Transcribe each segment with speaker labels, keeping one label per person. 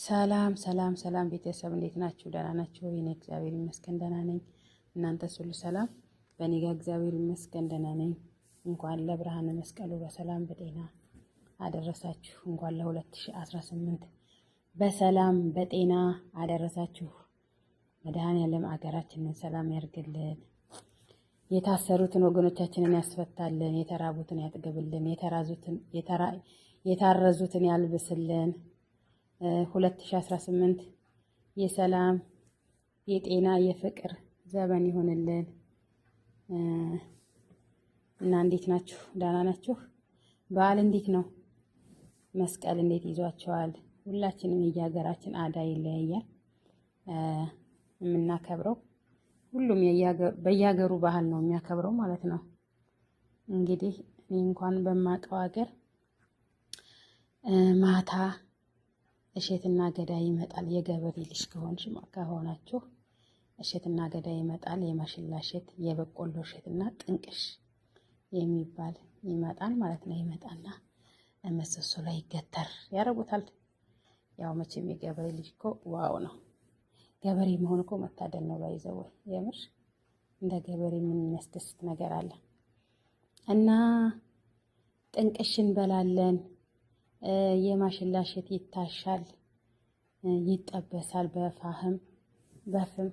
Speaker 1: ሰላም ሰላም ሰላም ቤተሰብ እንዴት ናችሁ? ደህና ናችሁ? እኔ እግዚአብሔር ይመስገን ደህና ነኝ። እናንተስ ሁሉ ሰላም? በእኔ ጋር እግዚአብሔር ይመስገን ደህና ነኝ። እንኳን ለብርሃነ መስቀሉ በሰላም በጤና አደረሳችሁ። እንኳን ለ2018 በሰላም በጤና አደረሳችሁ። መድኃኔዓለም አገራችንን ሰላም ያርግልን። የታሰሩትን ወገኖቻችንን ያስፈታልን። የተራቡትን ያጥግብልን። የታረዙትን ያልብስልን። 2018 የሰላም የጤና የፍቅር ዘመን ይሆንልን እና እንዴት ናችሁ? ደህና ናችሁ? በዓል እንዴት ነው? መስቀል እንዴት ይዟቸዋል? ሁላችንም የየሀገራችን አዳ ይለያያል የምናከብረው ሁሉም በየሀገሩ ባህል ነው የሚያከብረው ማለት ነው። እንግዲህ እኔ እንኳን በማውቀው ሀገር ማታ እሸትና ገዳ ይመጣል። የገበሬ ልጅ ከሆንሽ ከሆናችሁ እሸትና ገዳ ይመጣል። የማሽላ እሸት፣ የበቆሎ እሸትና ጥንቅሽ የሚባል ይመጣል ማለት ነው። ይመጣና ምሰሶ ላይ ይገተር ያደርጉታል። ያው መቼም የገበሬ ልጅ እኮ wow ነው። ገበሬ መሆን እኮ መታደል ነው። By the way የምር እንደ ገበሬ ምን የሚያስደስት ነገር አለ? እና ጥንቅሽ እንበላለን። የማሽላ እሸት ይታሻል፣ ይጠበሳል በፋህም በፍም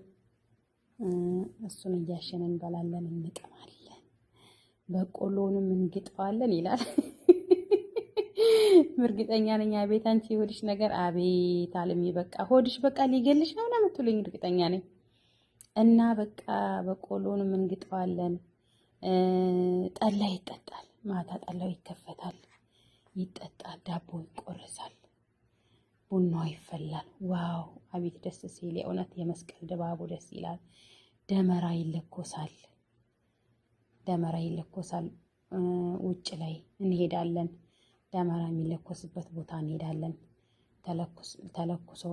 Speaker 1: እሱን እያሸን እንበላለን፣ እንቅማለን። በቆሎንም እንግጠዋለን ይላል። እርግጠኛ ነኝ። አቤት አንቺ የሆድሽ ነገር አቤት አለሚ፣ በቃ ሆድሽ በቃ ሊገልሽ ነው ነው የምትሉኝ እርግጠኛ ነኝ። እና በቃ በቆሎንም እንግጠዋለን። ጠላ ይጠጣል። ማታ ጠላው ይከፈታል፣ ይጠጣል፣ ዳቦ ይቆረሳል፣ ቡናው ይፈላል። Wow አቤት ደስ ሲል! የእውነት የመስቀል ድባቡ ደስ ይላል። ደመራ ይለኮሳል፣ ደመራ ይለኮሳል። ውጭ ላይ እንሄዳለን። ደመራ የሚለኮስበት ቦታ እንሄዳለን። ተለኩሶ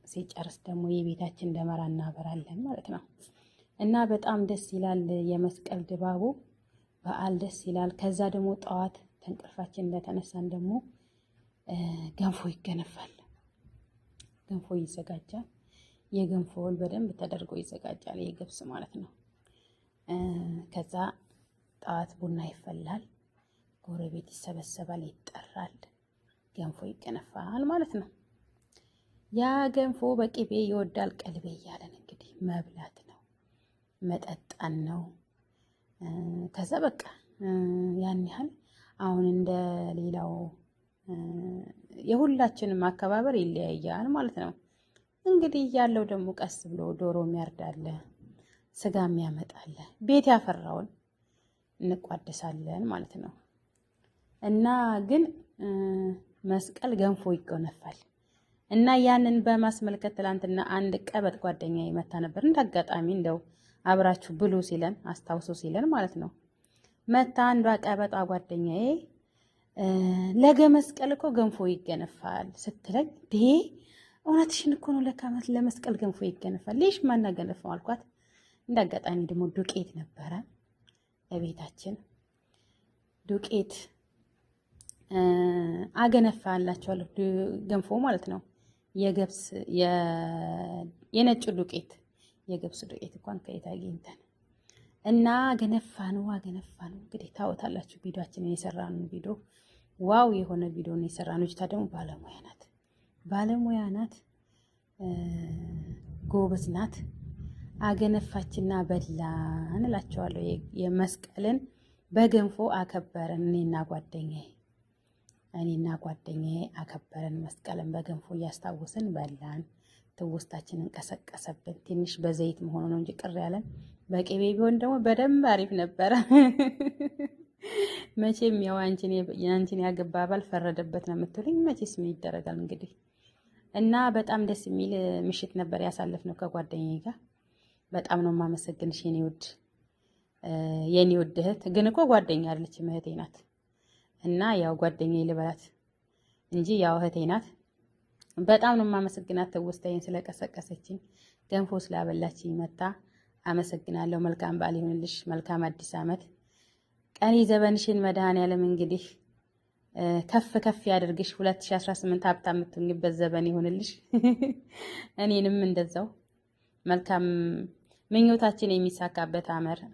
Speaker 1: ሲጨርስ ደግሞ የቤታችን ደመራ እናበራለን ማለት ነው። እና በጣም ደስ ይላል የመስቀል ድባቡ በዓል ደስ ይላል። ከዛ ደግሞ ጠዋት ከእንቅልፋችን እንደተነሳን ደግሞ ገንፎ ይገነፋል። ገንፎ ይዘጋጃል። የገንፎ ወል በደንብ ተደርጎ ይዘጋጃል። የገብስ ማለት ነው። ከዛ ጠዋት ቡና ይፈላል። ጎረቤት ይሰበሰባል፣ ይጠራል፣ ገንፎ ይገነፋል ማለት ነው። ያ ገንፎ በቅቤ ይወዳል ቀልቤ እያለን እንግዲህ መብላት ነው መጠጣን ነው። ከዛ በቃ ያን ያህል አሁን እንደ ሌላው የሁላችንም አከባበር ይለያያል ማለት ነው። እንግዲህ ያለው ደግሞ ቀስ ብሎ ዶሮ የሚያርዳለ፣ ስጋ የሚያመጣለ፣ ቤት ያፈራውን እንቋደሳለን ማለት ነው። እና ግን መስቀል ገንፎ ይጎነፋል። እና ያንን በማስመልከት ትላንትና አንድ ቀበጥ ጓደኛ ይመታ ነበር። እንደ አጋጣሚ እንደው አብራችሁ ብሉ ሲለን አስታውሶ ሲለን ማለት ነው። መታ አንዷ ቀበጧ ጓደኛዬ ለገ መስቀል እኮ ገንፎ ይገነፋል ስትለኝ፣ ዴ እውነትሽን እኮ ነው፣ ለካ ለመስቀል ገንፎ ይገነፋል። ሌሽ ማናገነፋው አልኳት። እንደ አጋጣሚ ደግሞ ዱቄት ነበረ ለቤታችን ዱቄት አገነፋላቸዋለሁ ገንፎ ማለት ነው። የገብስ የነጩ ዱቄት የገብስ ዱቄት እንኳን ከየት አግኝተን እና ገነፋ ነው አገነፋ ነው። እንግዲህ ታወታላችሁ ቪዲዮአችንን የሰራነው ቪዲዮ wow የሆነ ቪዲዮ ነው የሰራነው። ልጅቷ ደግሞ ባለሙያ ናት፣ ባለሙያ ናት፣ ጎበዝ ናት። አገነፋችና በላን እላቸዋለሁ። የመስቀልን በገንፎ አከበረን እኔና ጓደኛዬ አከበረን። መስቀልን በገንፎ እያስታወስን በላን። ትውስታችንን ቀሰቀሰብን። ትንሽ በዘይት መሆኑ ነው እንጂ ቅር ያለን፣ በቅቤ ቢሆን ደግሞ በደንብ አሪፍ ነበረ። መቼም ያው አንቺን ያገባ ባል ፈረደበት ነው የምትሉኝ። መቼስ ምን ይደረጋል እንግዲህ። እና በጣም ደስ የሚል ምሽት ነበር ያሳለፍነው ከጓደኛዬ ጋር። በጣም ነው የማመሰግንሽ የኔ ውድ እህት። ግን እኮ ጓደኛ አይደለችም እህቴ ናት። እና ያው ጓደኛዬ ልበላት እንጂ ያው እህቴ ናት። በጣም ነው የማመሰግናት ትውስታዬን ስለቀሰቀሰችኝ፣ ገንፎ ስላበላችኝ መታ አመሰግናለሁ። መልካም በዓል ይሁንልሽ። መልካም አዲስ ዓመት። ቀሪ ዘመንሽን መድኃኔዓለም እንግዲህ ከፍ ከፍ ያደርግሽ። 2018 ሀብታም የምትሆኝበት ዘመን ይሆንልሽ። እኔንም እንደዛው መልካም ምኞታችን የሚሳካበት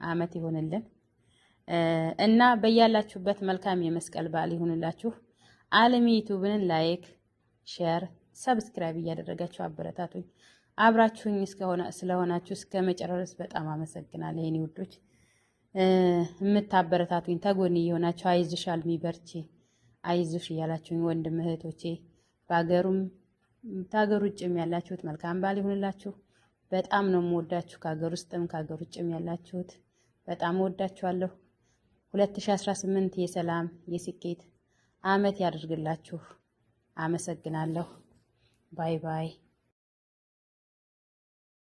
Speaker 1: አመት ይሆንልን እና በያላችሁበት መልካም የመስቀል በዓል ይሁንላችሁ። አለሚ ዩቲዩብን like፣ share፣ subscribe እያደረጋችሁ አበረታቱኝ። አብራችሁኝ እስከሆነ ስለሆናችሁ እስከ መጨረስ በጣም አመሰግናለሁ። የኔ ውዶች የምታበረታቱኝ ተጎን እየሆናችሁ አይዞሽ አልሚ በርቺ፣ አይዞሽ እያላችሁኝ ወንድም እህቶቼ በሀገሩም ከሀገር ውጭም ያላችሁት መልካም በዓል ይሁንላችሁ። በጣም ነው የምወዳችሁ። ከሀገር ውስጥም ከሀገር ውጭም ያላችሁት በጣም እወዳችኋለሁ። 2018 የሰላም የስኬት አመት ያደርግላችሁ። አመሰግናለሁ። Bye bye።